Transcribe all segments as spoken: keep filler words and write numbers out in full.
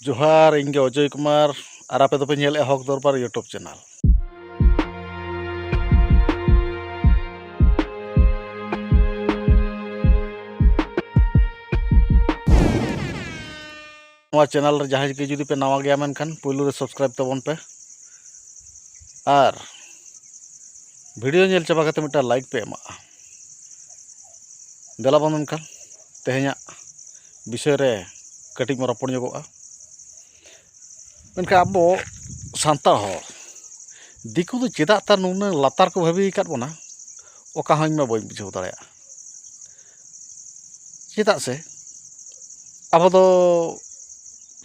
ᱡᱚᱦᱟᱨ, ᱤᱧ ᱜᱮ ᱚᱡᱚᱭ ᱠᱩᱢᱟᱨ, ᱟᱨ ᱟᱯᱮ ᱫᱚᱯᱮ ᱧᱮᱞᱮᱫᱼᱟ ᱦᱚᱠ ᱫᱚᱨᱵᱟᱨ YouTube ᱪᱮᱱᱮᱞ᱾ ᱱᱚᱣᱟ ᱪᱮᱱᱮᱞ ᱨᱮ ᱡᱟᱦᱟᱸᱭ ᱜᱮ ᱡᱩᱫᱤ ᱯᱮ ᱱᱟᱣᱟ ᱜᱮᱭᱟ, ᱢᱮᱱᱠᱷᱟᱱ ᱯᱩᱭᱞᱩ ᱨᱮ subscribe ᱛᱟᱵᱚᱱ ᱯᱮ, ᱟᱨ video ᱧᱮᱞ ᱪᱟᱵᱟ ᱠᱟᱛᱮ ᱢᱤᱫᱴᱟᱝ like ᱯᱮ ᱮᱢᱟᱜᱼᱟ᱾ ᱫᱮᱞᱟ ᱵᱚᱱ ᱢᱮᱱᱠᱷᱟᱱ ᱛᱮᱦᱮᱧᱟᱜ ᱵᱤᱥᱚᱭ ᱨᱮ ᱠᱟᱹᱴᱤᱡ ᱵᱚᱱ ᱨᱚᱯᱚᱲ ᱧᱚᱜᱚᱜᱼᱟ᱾ ᱢᱮᱱᱠᱷᱟᱱ ᱟᱵᱚ ᱥᱟᱱᱛᱟᱲ ᱦᱚᱲ, ᱫᱤᱠᱩ ᱫᱚ ᱪᱮᱫᱟᱜ ᱛᱟᱨ ᱱᱩᱱᱟᱹᱜ ᱞᱟᱛᱟᱨ ᱠᱚ ᱵᱷᱟᱹᱵᱤ ᱟᱠᱟᱫ ᱵᱚᱱᱟ, ᱚᱠᱟ ᱦᱚᱸ ᱤᱧ ᱢᱟ ᱵᱟᱹᱧ ᱵᱩᱡᱷᱟᱹᱣ ᱫᱟᱲᱮᱭᱟᱜᱼᱟ᱾ ᱪᱮᱫᱟᱜ ᱥᱮ ᱟᱵᱚ ᱫᱚ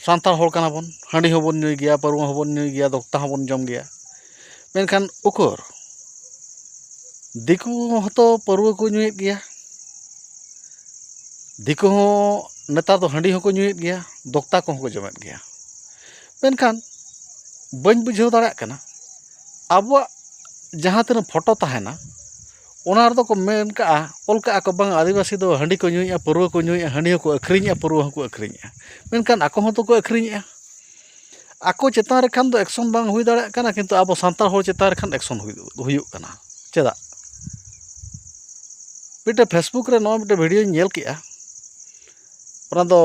ᱥᱟᱱᱛᱟᱲ ᱦᱚᱲ ᱠᱟᱱᱟ ᱵᱚᱱ, ᱦᱟᱺᱰᱤ ᱦᱚᱸᱵᱚᱱ ᱧᱩᱭ ᱜᱮᱭᱟ, ᱯᱟᱹᱨᱣᱟᱹ ᱦᱚᱸᱵᱚᱱ ᱧᱩᱭ ᱜᱮᱭᱟ, ᱫᱚᱠᱛᱟ ᱦᱚᱸᱵᱚᱱ ᱡᱚᱢ ᱜᱮᱭᱟ᱾ ᱢᱮᱱᱠᱷᱟᱱ ᱩᱠᱩᱨ, ᱫᱤᱠᱩ ᱦᱚᱸᱛᱚ ᱯᱟᱹᱨᱣᱟᱹ ᱠᱚ ᱧᱩᱭᱮᱫ ᱜᱮᱭᱟ, ᱫᱤᱠᱩ ᱦᱚᱸ ᱱᱮᱛᱟᱨ ᱫᱚ ᱦᱟᱺᱰᱤ ᱦᱚᱸᱠᱚ ᱧᱩᱭᱮᱫ ᱜᱮᱭᱟ, ᱫᱚᱠᱛᱟ ᱠᱚᱦᱚᱸ ᱠᱚ ᱡᱚᱢᱮᱫ ᱜᱮᱭᱟ᱾ ᱢᱮᱱᱠᱷᱟᱱ ᱵᱟᱹᱧ ᱵᱩᱡᱷᱟᱹᱣ ᱫᱟᱲᱮᱭᱟᱜ ᱠᱟᱱᱟ, ᱟᱵᱚᱣᱟᱜ ᱡᱟᱦᱟᱸ ᱛᱤᱱᱟᱹᱜ ᱯᱷᱳᱴᱳ ᱛᱟᱦᱮᱱᱟ, ᱚᱱᱟ ᱨᱮᱫᱚ ᱠᱚ ᱢᱮᱱ ᱠᱟᱜᱼᱟ, ᱚᱞ ᱠᱟᱜᱼᱟ ᱠᱚ, ᱵᱟᱝ, ᱟᱹᱫᱤᱵᱟᱹᱥᱤ ᱫᱚ ᱦᱟᱺᱰᱤ ᱠᱚ ᱧᱩᱭᱮᱫᱼᱟ, ᱯᱟᱹᱨᱣᱟᱹ ᱠᱚ ᱧᱩᱭᱮᱫᱼᱟ, ᱦᱟᱺᱰᱤ ᱦᱚᱸᱠᱚ ᱟᱹᱠᱷᱨᱤᱧᱮᱫᱼᱟ, ᱯᱟᱹᱨᱣᱟᱹ ᱦᱚᱸᱠᱚ ᱟᱹᱠᱷᱨᱤᱧᱮᱫᱼᱟ᱾ ᱢᱮᱱᱠᱷᱟᱱ ᱟᱠᱚ ᱦᱚᱸᱛᱚ ᱠᱚ ᱟᱹᱠᱷᱨᱤᱧᱮᱫᱼᱟ᱾ ᱟᱠᱚ ᱪᱮᱛᱟᱱ ᱨᱮ ᱠᱷᱟᱱ ᱫᱚ action ᱵᱟᱝ ᱦᱩᱭ ᱫᱟᱲᱮᱭᱟᱜ ᱠᱟᱱᱟ, ᱠᱤᱱᱛᱩ ᱟᱵᱚ ᱥᱟᱱᱛᱟᱲ ᱦᱚᱲ ᱪᱮᱛᱟᱱ ᱨᱮ ᱠᱷᱟᱱ action ᱦᱩᱭ-, ᱦᱩᱭᱩᱜ ᱠᱟᱱᱟ᱾ ᱪᱮᱫᱟᱜ? ᱢᱤᱫᱴᱮᱱ Facebook ᱨᱮ ᱱᱚᱣᱟ ᱢᱤᱫᱴᱮᱱ videoᱧ ᱧᱮᱞ ᱠᱮᱜᱼᱟ, ᱚᱱᱟ ᱫᱚ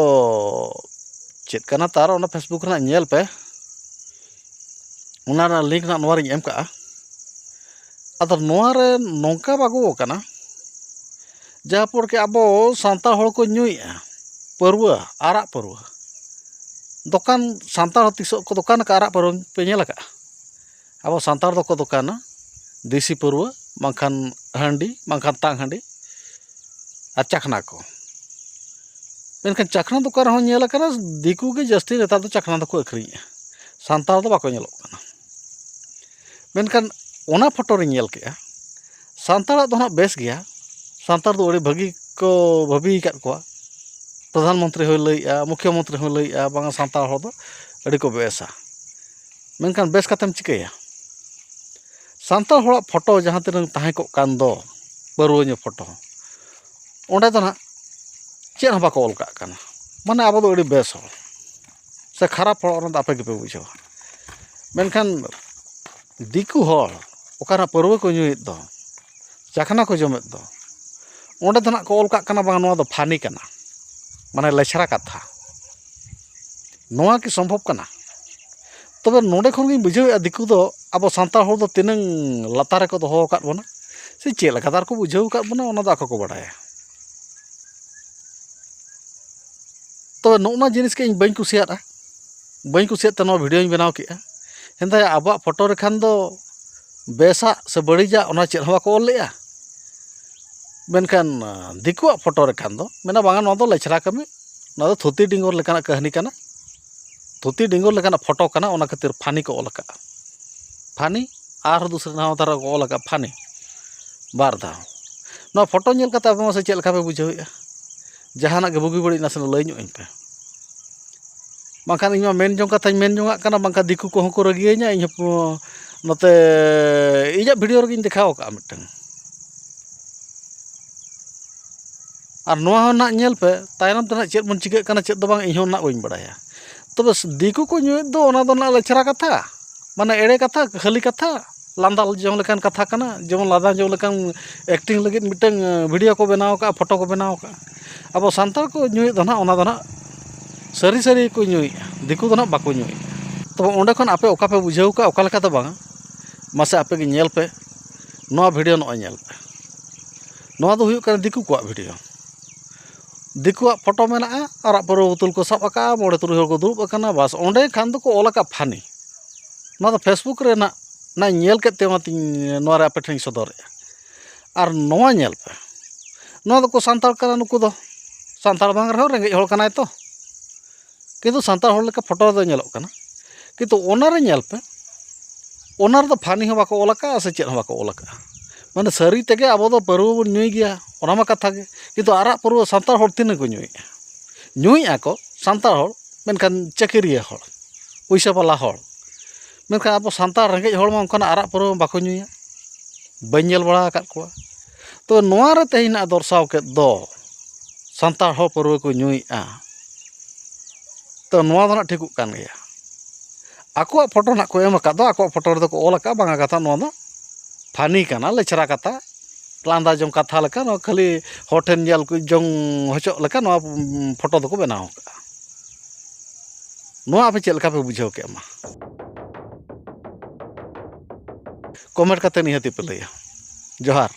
ᱪᱮᱫ ᱠᱟᱱᱟ ᱛᱟᱨ, ᱚᱱᱟ Facebook ᱨᱮᱱᱟᱜ ᱧᱮᱞ ᱯᱮ, ᱚᱱᱟ ᱨᱮᱱᱟᱜ link ᱱᱟᱜ ᱱᱚᱣᱟ ᱨᱤᱧ ᱮᱢ ᱠᱟᱜᱼᱟ᱾ ᱟᱫᱚ ᱱᱚᱣᱟ ᱨᱮ ᱱᱚᱝᱠᱟ ᱵᱟᱜᱚ ᱟᱠᱟᱱᱟ, ᱡᱟᱦᱟᱸ ᱯᱚᱨ ᱠᱤ ᱟᱵᱚ ᱥᱟᱱᱛᱟᱲ ᱦᱚᱲ ᱠᱚ ᱧᱩᱭᱮᱫᱼᱟ ᱯᱟᱹᱨᱣᱟᱹ, ᱟᱨᱟᱜ ᱯᱟᱹᱨᱣᱟᱹ᱾ ᱫᱚᱠᱟᱱ, ᱥᱟᱱᱛᱟᱲ ᱦᱚᱲ ᱛᱤᱥᱚᱜ ᱠᱚ ᱫᱚᱠᱟᱱ ᱟᱠᱟᱫ ᱟᱨᱟᱜ ᱯᱟᱹᱨᱣᱟᱹ ᱯᱮ ᱧᱮᱞ ᱟᱠᱟᱫᱼᱟ? ᱟᱵᱚ ᱥᱟᱱᱛᱟᱲ ᱫᱚᱠᱚ ᱫᱚᱠᱟᱱᱟ ᱫᱮᱥᱤ ᱯᱟᱹᱨᱣᱟᱹ, ᱵᱟᱝᱠᱷᱟᱱ ᱦᱟᱺᱰᱤ, ᱵᱟᱝᱠᱷᱟᱱ ᱛᱟᱝ ᱦᱟᱺᱰᱤ, ᱟᱨ ᱪᱟᱠᱷᱱᱟ ᱠᱚ᱾ ᱢᱮᱱᱠᱷᱟᱱ ᱪᱟᱠᱷᱱᱟ ᱫᱚᱠᱟᱱ ᱨᱮᱦᱚᱸ ᱧᱮᱞ ᱟᱠᱟᱱᱟ, ᱫᱤᱠᱩ ᱜᱮ ᱡᱟᱹᱥᱛᱤ ᱱᱮᱛᱟᱨ ᱫᱚ ᱪᱟᱠᱷᱱᱟ ᱫᱚᱠᱚ ᱟᱹᱠᱷᱨᱤᱧᱮᱜᱼᱟ, ᱥᱟᱱᱛᱟᱲ ᱫᱚ ᱵᱟᱠᱚ ᱧᱮᱞᱚᱜ ᱠᱟᱱᱟ᱾ ᱢᱮᱱᱠᱷᱟᱱ ᱚᱱᱟ ᱯᱷᱳᱴᱳ ᱨᱤᱧ ᱧᱮᱞ ᱠᱮᱜᱼᱟ, ᱥᱟᱱᱛᱟᱲᱟᱜ ᱫᱚ ᱱᱟᱦᱟᱜ ᱵᱮᱥ ᱜᱮᱭᱟ, ᱥᱟᱱᱛᱟᱲ ᱫᱚ ᱟᱹᱰᱤ ᱵᱷᱟᱹᱜᱤ ᱠᱚ ᱵᱷᱟᱹᱵᱤ ᱟᱠᱟᱫ ᱠᱚᱣᱟ᱾ ᱯᱨᱚᱫᱷᱟᱱ ᱢᱚᱱᱛᱨᱤ ᱦᱚᱸᱭ ᱞᱟᱹᱭᱮᱜᱼᱟ, ᱢᱩᱠᱷᱭᱚ ᱢᱚᱱᱛᱨᱤ ᱦᱚᱸᱭ ᱞᱟᱹᱭᱮᱜᱼᱟ, ᱵᱟᱝᱟ ᱥᱟᱱᱛᱟᱲ ᱦᱚᱲ ᱫᱚ ᱟᱹᱰᱤ ᱠᱚ ᱵᱮᱥᱟ᱾ ᱢᱮᱱᱠᱷᱟᱱ ᱵᱮᱥ ᱠᱟᱛᱮᱢ ᱪᱤᱠᱟᱹᱭᱟ? ᱥᱟᱱᱛᱟᱲ ᱦᱚᱲᱟᱜ ᱯᱷᱳᱴᱳ ᱡᱟᱦᱟᱸ ᱛᱤᱱᱟᱹᱜ ᱛᱟᱦᱮᱸ ᱠᱚᱜ ᱠᱟᱱ ᱫᱚ, ᱯᱟᱹᱨᱣᱟᱹ ᱧᱩ ᱯᱷᱳᱴᱳ, ᱚᱸᱰᱮ ᱫᱚ ᱱᱟᱦᱟᱜ ᱪᱮᱫ ᱦᱚᱸ ᱵᱟᱠᱚ ᱚᱞ ᱠᱟᱜ ᱠᱟᱱᱟ᱾ ᱢᱟᱱᱮ ᱟᱵᱚ ᱫᱚ ᱟᱹᱰᱤ ᱵᱮᱥ ᱦᱚᱲ, ᱥᱮ ᱠᱷᱟᱨᱟᱯ ᱦᱚᱲ, ᱚᱱᱟ ᱫᱚ ᱟᱯᱮ ᱜᱮᱯᱮ ᱵᱩᱡᱷᱟᱹᱣᱟ᱾ ᱢᱮᱱᱠᱷᱟᱱ ᱫᱤᱠᱩ ᱦᱚᱲ ᱚᱠᱟᱨᱮ ᱯᱟᱹᱨᱣᱟᱹ ᱠᱚ ᱧᱩᱭᱮᱫ ᱫᱚ, ᱪᱟᱠᱷᱱᱟ ᱠᱚ ᱡᱚᱢᱮᱫ ᱫᱚ, ᱚᱸᱰᱮ ᱫᱚ ᱱᱟᱜ ᱠᱚ ᱚᱞ ᱠᱟᱜ ᱠᱟᱱᱟ, ᱵᱟᱝ, ᱱᱚᱣᱟ ᱫᱚ ᱯᱷᱟᱱᱤ ᱠᱟᱱᱟ, ᱢᱟᱱᱮ ᱞᱮᱪᱷᱨᱟ ᱠᱟᱛᱷᱟ᱾ ᱱᱚᱣᱟ ᱠᱤ ᱥᱚᱢᱵᱷᱚᱵ ᱠᱟᱱᱟ? ᱛᱚᱵᱮ ᱱᱚᱰᱮ ᱠᱷᱚᱱ ᱜᱤᱧ ᱵᱩᱡᱷᱟᱹᱣᱮᱫᱼᱟ, ᱫᱤᱠᱩ ᱫᱚ ᱟᱵᱚ ᱥᱟᱱᱛᱟᱲ ᱦᱚᱲ ᱫᱚ ᱛᱤᱱᱟᱹᱝ ᱞᱟᱛᱟᱨ ᱨᱮᱠᱚ ᱫᱚᱦᱚ ᱟᱠᱟᱫ ᱵᱚᱱᱟ, ᱥᱮ ᱪᱮᱫ ᱞᱮᱠᱟ ᱛᱟᱨ ᱠᱚ ᱵᱩᱡᱷᱟᱹᱣ ᱟᱠᱟᱫ ᱵᱚᱱᱟ, ᱚᱱᱟ ᱫᱚ ᱟᱠᱚ ᱠᱚ ᱵᱟᱲᱟᱭᱟ᱾ ᱛᱚᱵᱮ ᱱᱚᱜᱼᱚ ᱱᱚᱣᱟ ᱡᱤᱱᱤᱥ ᱜᱮ ᱤᱧ ᱵᱟᱹᱧ ᱠᱩᱥᱤᱭᱟᱫᱼᱟ, ᱵᱟᱹᱧ ᱠᱩᱥᱤᱭᱟᱫ ᱛᱮ ᱱᱚᱣᱟ ᱵᱷᱤᱰᱤᱭᱳᱧ ᱵᱮᱱᱟᱣ ᱠᱮᱫᱼᱟ᱾ ᱦᱮᱸᱫᱟᱭᱟ, ᱟᱵᱚᱣᱟᱜ ᱯᱷᱳᱴᱳ ᱨᱮᱠᱷᱟᱱ ᱫᱚ ᱵᱮᱥᱟᱜ ᱥᱮ ᱵᱟᱹᱲᱤᱡᱟᱜ, ᱚᱱᱟ ᱪᱮᱫ ᱦᱚᱸ ᱵᱟᱠᱚ ᱚᱞ ᱞᱮᱫᱼᱟ᱾ ᱢᱮᱱᱠᱷᱟᱱ, ᱟ, ᱫᱤᱠᱩᱣᱟᱜ ᱯᱷᱳᱴᱳ ᱨᱮᱠᱷᱟᱱ ᱫᱚ ᱢᱮᱱᱟ, ᱵᱟᱝᱟ, ᱱᱚᱣᱟ ᱫᱚ ᱞᱮᱪᱷᱨᱟ ᱠᱟᱹᱢᱤ, ᱱᱚᱣᱟ ᱫᱚ ᱛᱷᱩᱛᱤ ᱰᱤᱸᱜᱚᱨ ᱞᱮᱠᱟᱱᱟᱜ ᱠᱟᱹᱦᱱᱤ ᱠᱟᱱᱟ, ᱛᱷᱩᱛᱤ ᱰᱤᱸᱜᱚᱨ ᱞᱮᱠᱟᱱᱟᱜ ᱯᱷᱳᱴᱳ ᱠᱟᱱᱟ, ᱚᱱᱟ ᱠᱷᱟᱹᱛᱤᱨ ᱯᱷᱟᱱᱤ ᱠᱚ ᱚᱞ ᱟᱠᱟᱫᱼᱟ᱾ ᱯᱷᱟᱱᱤ ᱟᱨ ᱫᱩᱥᱨᱟᱹ ᱱᱟᱣᱟ ᱫᱷᱟᱨᱟ ᱠᱚ ᱚᱞ ᱟᱠᱟᱫᱼᱟ ᱯᱷᱟᱱᱤ, ᱵᱟᱨ ᱫᱷᱟᱣ᱾ ᱱᱚᱣᱟ ᱯᱷᱳᱴᱳ ᱧᱮᱞ ᱠᱟᱛᱮ ᱟᱯᱮ ᱢᱟᱥᱮ ᱪᱮᱫ ᱞᱮᱠᱟ ᱯᱮ ᱵᱩᱡᱷᱟᱹᱣᱮᱫᱼᱟ? ᱡᱟᱦᱟᱱᱟᱜ ᱜᱮ ᱵᱩᱜᱤ ᱵᱟᱹᱲᱤᱡ ᱱᱟᱥᱮᱱᱟᱜ ᱞᱟᱹᱭ ᱧᱚᱜ ᱟᱹᱧ ᱯᱮ᱾ ᱵᱟᱝᱠᱷᱟᱱ ᱤᱧ ᱢᱟ ᱢᱮᱱ ᱡᱚᱝ ᱠᱟᱛᱷᱟᱧ ᱢᱮᱱ ᱡᱚᱝᱟᱜ ᱠᱟᱱᱟ, ᱵᱟᱝᱠᱷᱟᱱ ᱫᱤᱠᱩ ᱠᱚᱦᱚᱸ ᱠᱚ ᱨᱟᱹᱜᱤᱭᱟᱹᱧᱟ᱾ ᱤᱧ ᱦᱚᱸ ᱱᱚᱛᱮ ᱤᱧᱟᱹᱜ ᱵᱷᱤᱰᱤᱭᱳ ᱨᱮᱜᱮᱧ ᱫᱮᱠᱷᱟᱣ ᱟᱠᱟᱫᱼᱟ ᱢᱤᱫᱴᱟᱝ᱾ ᱟᱨ ᱱᱚᱣᱟ ᱦᱚᱸ ᱱᱟᱜ ᱧᱮᱞ ᱯᱮ, ᱛᱟᱭᱱᱚᱢ ᱛᱮ ᱱᱟᱜ ᱪᱮᱫ ᱵᱚᱱ ᱪᱤᱠᱟᱹᱜ ᱠᱟᱱᱟ, ᱪᱮᱫ ᱫᱚ ᱵᱟᱝ, ᱤᱧ ᱦᱚᱸ ᱱᱟᱜ ᱵᱟᱹᱧ ᱵᱟᱲᱟᱭᱟ᱾ ᱛᱚᱵᱮ ᱫᱤᱠᱩ ᱠᱚ ᱧᱩᱭᱮᱫ ᱫᱚ, ᱚᱱᱟ ᱫᱚ ᱱᱟᱜ ᱞᱮᱪᱷᱨᱟ ᱠᱟᱛᱷᱟ, ᱢᱟᱱᱮ ᱮᱲᱮ ᱠᱟᱛᱷᱟ, ᱠᱷᱟᱹᱞᱤ ᱠᱟᱛᱷᱟ, ᱞᱟᱸᱫᱟ ᱡᱚᱝ ᱞᱮᱠᱟᱱ ᱠᱟᱛᱷᱟ ᱠᱟᱱᱟ, ᱡᱮᱢᱚᱱ ᱞᱟᱸᱫᱟ ᱡᱚᱝ ᱞᱮᱠᱟᱱ ᱮᱠᱴᱤᱝ ᱞᱟᱹᱜᱤᱫ ᱢᱤᱫᱴᱟᱝ, ᱮ, ᱵᱷᱤᱰᱤᱭᱳ ᱠᱚ ᱵᱮᱱᱟᱣ ᱠᱟᱜᱼᱟ, ᱯᱷᱳᱴᱳ ᱠᱚ ᱵᱮᱱᱟᱣ ᱠᱟᱜᱼᱟ᱾ ᱟᱵᱚ ᱥᱟᱱᱛᱟᱲ ᱠᱚ ᱧᱩᱭᱮᱫ ᱫᱚ ᱱᱟᱜ, ᱚᱱᱟ ᱫᱚ ᱱᱟᱜ ᱥᱟᱹᱨᱤ ᱥᱟᱹᱨᱤ ᱜᱮᱠᱚ ᱧᱩᱭᱮᱫᱼᱟ, ᱫᱤᱠᱩ ᱫᱚ ᱱᱟᱜ ᱵᱟᱠᱚ ᱧᱩᱭᱮᱫᱼᱟ᱾ ᱛᱚᱵᱮ ᱚᱸᱰᱮ ᱠᱷᱚᱱ ᱟᱯᱮ ᱚᱠᱟ ᱯᱮ ᱵᱩᱡᱷᱟᱹᱣ ᱠᱟᱜᱼᱟ, ᱚᱠᱟ ᱞᱮᱠᱟ ᱫᱚ ᱵᱟᱝᱟ, ᱢᱟᱥᱮ ᱟᱯᱮ ᱜᱮ ᱧᱮᱞ ᱯᱮ, ᱱᱚᱣᱟ ᱵᱷᱤᱰᱤᱭᱳ ᱱᱚᱜᱼᱚᱭ ᱧᱮᱞ ᱯᱮ᱾ ᱱᱚᱣᱟ ᱫᱚ ᱦᱩᱭᱩᱜ ᱠᱟᱱᱟ ᱫᱤᱠᱩ ᱠᱚᱣᱟᱜ ᱵᱷᱤᱰᱤᱭᱳ᱾ ᱫᱤᱠᱩᱣᱟᱜ ᱯᱷᱳᱴᱳ ᱢᱮᱱᱟᱜᱼᱟ, ᱟᱨᱟᱜ ᱯᱟᱹᱨᱣᱟᱹ ᱵᱳᱛᱳᱞ ᱠᱚ ᱥᱟᱵ ᱟᱠᱟᱫᱼᱟ, ᱢᱚᱬᱮ ᱛᱩᱨᱩᱭ ᱦᱚᱲ ᱠᱚ ᱫᱩᱲᱩᱵ ᱟᱠᱟᱱᱟ, ᱵᱟᱥ, ᱚᱸᱰᱮ ᱠᱷᱟᱱ ᱫᱚᱠᱚ ᱚᱞ ᱟᱠᱟᱫ ᱯᱷᱟᱱᱤ᱾ ᱱᱚᱣᱟ ᱫᱚ ᱯᱷᱮᱥᱵᱩᱠ ᱨᱮᱱᱟᱜ ᱱᱟᱜ ᱧᱮᱞ ᱠᱮᱫ ᱛᱮ ᱚᱱᱟᱛᱤᱧ ᱱᱚᱣᱟ ᱨᱮ ᱟᱯᱮ ᱴᱷᱮᱱᱤᱧ ᱥᱚᱫᱚᱨᱮᱜᱼᱟ᱾ ᱟᱨ ᱱᱚᱣᱟ ᱧᱮᱞ ᱯᱮ, ᱱᱚᱣᱟ ᱫᱚᱠᱚ ᱥᱟᱱᱛᱟᱲ ᱠᱟᱱᱟ, ᱱᱩᱠᱩ ᱫᱚ ᱥᱟᱱᱛᱟᱲ ᱵᱟᱝ ᱨᱮᱦᱚᱸ ᱨᱮᱸᱜᱮᱡ ᱦᱚᱲ ᱠᱟᱱᱟᱭ ᱛᱚ, ᱠᱤᱱᱛᱩ ᱥᱟᱱᱛᱟᱲ ᱦᱚᱲ ᱞᱮᱠᱟ ᱯᱷᱳᱴᱳ ᱨᱮᱫᱚ ᱧᱮᱞᱚᱜ ᱠᱟᱱᱟ᱾ ᱠᱤᱱᱛᱩ ᱚᱱᱟ ᱨᱮ ᱧᱮᱞ ᱯᱮ, ᱚᱱᱟ ᱨᱮᱫᱚ ᱯᱷᱟᱱᱤ ᱦᱚᱸ ᱵᱟᱠᱚ ᱚᱞ ᱟᱠᱟᱫᱼᱟ ᱥᱮ ᱪᱮᱫ ᱦᱚᱸ ᱵᱟᱠᱚ ᱚᱞ ᱟᱠᱟᱫᱼᱟ᱾ ᱢᱟᱱᱮ ᱥᱟᱹᱨᱤ ᱛᱮᱜᱮ ᱟᱵᱚ ᱫᱚ ᱯᱟᱹᱨᱣᱟᱹ ᱵᱚᱱ ᱧᱩᱭ ᱜᱮᱭᱟ, ᱚᱱᱟ ᱢᱟ ᱠᱟᱛᱷᱟ ᱜᱮ, ᱠᱤᱱᱛᱩ ᱟᱨᱟᱜ ᱯᱟᱹᱨᱣᱟᱹ ᱥᱟᱱᱛᱟᱲ ᱦᱚᱲ ᱛᱤᱱᱟᱹᱜ ᱠᱚ ᱧᱩᱭᱮᱫᱼᱟ? ᱧᱩᱭᱮᱫᱼᱟ ᱠᱚ ᱥᱟᱱᱛᱟᱲ ᱦᱚᱲ, ᱢᱮᱱᱠᱷᱟᱱ ᱪᱟᱹᱠᱨᱤᱭᱟᱹ ᱦᱚᱲ, ᱯᱩᱭᱥᱟᱹ ᱵᱟᱞᱟ ᱦᱚᱲ, ᱢᱮᱱᱠᱷᱟᱱ ᱟᱵᱚ ᱥᱟᱱᱛᱟᱲ ᱨᱮᱸᱜᱮᱡ ᱦᱚᱲ ᱢᱟ ᱚᱱᱠᱟᱱᱟᱜ ᱟᱨᱟᱜ ᱯᱟᱹᱨᱣᱟᱹ ᱢᱟ ᱵᱟᱠᱚ ᱧᱩᱭᱟ, ᱵᱟᱹᱧ ᱧᱮᱞ ᱵᱟᱲᱟ ᱟᱠᱟᱫ ᱠᱚᱣᱟ᱾ ᱛᱚ ᱱᱚᱣᱟ ᱨᱮ ᱛᱮᱦᱮᱧ ᱱᱟᱜ ᱫᱚᱨᱥᱟᱣ ᱠᱮᱫ ᱫᱚ ᱥᱟᱱᱛᱟᱲ ᱦᱚᱲ ᱯᱟᱹᱨᱣᱟᱹ ᱠᱚ ᱧᱩᱭᱮᱫᱼᱟ, ᱛᱚ ᱱᱚᱣᱟ ᱫᱚ ᱱᱟᱜ ᱴᱷᱤᱠᱚᱜ ᱠᱟᱱ ᱜᱮᱭᱟ᱾ ᱟᱠᱚᱣᱟᱜ ᱯᱷᱳᱴᱳ ᱱᱟᱜ ᱠᱚ ᱮᱢ ᱟᱠᱟᱫ ᱫᱚ, ᱟᱠᱚᱣᱟᱜ ᱯᱷᱳᱴᱳ ᱨᱮᱫᱚ ᱠᱚ ᱚᱞ ᱟᱠᱟᱫᱼᱟ, ᱵᱟᱝᱟ ᱠᱟᱛᱷᱟ, ᱱᱚᱣᱟ ᱫᱚ ᱯᱷᱟᱱᱤ ᱠᱟᱱᱟ, ᱞᱮᱪᱷᱨᱟ ᱠᱟᱛᱷᱟ, ᱞᱟᱸᱫᱟ ᱡᱚᱝ ᱠᱟᱛᱷᱟ ᱞᱮᱠᱟ, ᱱᱚᱣᱟ ᱠᱷᱟᱹᱞᱤ ᱦᱚᱲ ᱴᱷᱮᱱ ᱧᱮᱞ ᱠᱚ ᱡᱚᱝ ᱦᱚᱪᱚᱜ ᱞᱮᱠᱟ ᱱᱚᱣᱟ ᱯᱷᱳᱴᱳ ᱫᱚᱠᱚ ᱵᱮᱱᱟᱣ ᱟᱠᱟᱫᱼᱟ᱾ ᱱᱚᱣᱟ ᱟᱯᱮ ᱪᱮᱫ ᱞᱮᱠᱟ ᱯᱮ ᱵᱩᱡᱷᱟᱹᱣ ᱠᱮᱫ ᱢᱟ? ᱠᱚᱢᱮᱱᱴ ᱠᱟᱛᱮ ᱱᱤᱦᱟᱹᱛᱤ ᱯᱮ ᱞᱟᱹᱭᱟ᱾ ᱡᱚᱦᱟᱨ᱾